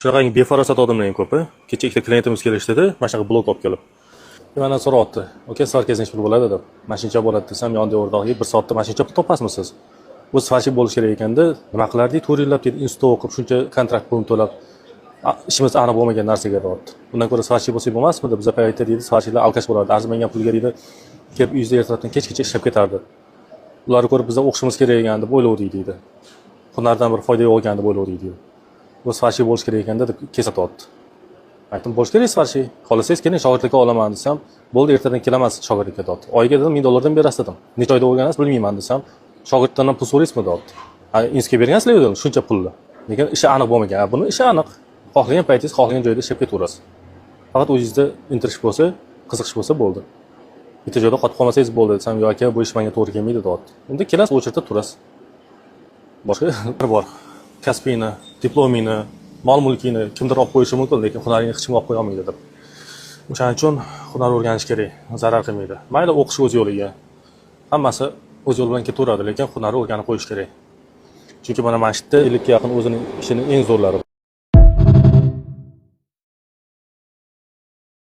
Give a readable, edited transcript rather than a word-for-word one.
Shunaqangi befarosat odamlar ham ko'p. Kecha ikkita klientimiz kelishdida, mana shunaqa blok olib kelib. Mandan so'rayapti: "Aka, сварка ngiz nechi pul bo'ladi?" deb. "Mana shuncha bo'ladi", desam, yonida o'rtoq: "Bir soatda mana shuncha pul topasizmi siz? Bu сварщик bo'lish kerak ekanda, nima qilardik 4 yillab deydi, institutda o'qib, shuncha kontrakt pulini to'lab, ishimiz aniq bo'lmagan narsaga", deyapti. "Undan ko'ra сварщик bo'lsak bo'lmasmidi? Biza paytda, deydi, сварщик lar алкаш bo'lardi, arzimagan pulga, deydi, kelib uyingizda ertalabdan kechgacha ishlab ketardi. Ularni ko'rib biza o'qishimiz kerak ekan deb o'ylovdik", deydi. "Hunardan bir foyda yo'q ekan deb o'ylovdik", deydi. "Bu сварщик bo'lish kerak ekanda", deb kesatyapti. Aytdim, bo'lish kerak сварщик. "Xohlasangiz keling, shogirdlikka olaman", desam, "Bo'ldi, ertadan kelaman shogirdlikka", deyapti. "Oyiga, dedim, 1000 dollardan berasiz", dedim. "Necha oyda o'rganasiz, bilmayman", desam, "Shogirddan ham pul so'raysizmi?" deyapti. "Ha, institutga bergansizlar dedim shuncha pulni. Lekin ishi aniq bo'lmagan. Buni ishi aniq. Xohlagan paytingiz, xohlagan joyda ishlab ketaverasiz. Faqat o'zingizda intilish bo'lsa, qiziqish bo'lsa bo'ldi. Bitta joyda qotib qolmasangiz bo'ldi", desam, "Yo'q aka, bu ish menga to'g'ri kelmaydi", deyapti. Unda kelasiz, очередь da turasiz. Boshqa bir bor. Kasbingni, diplomingni, mol mulkingni kimdir olib qo'yishi mumkin, lekin hunaringni hech kim olib qo'ya olmaydi deb. O'shaning uchun hunar o'rganish kerak, zarar qilmaydi. Mayli, o'qish o'z yo'liga. Hammasi o'z yo'li bilan ketaveradi, lekin hunarni o'rganib qo'yish kerak. Chunki mana shu yerda 50 ga yaqin o'zining ishining eng zo'rlari.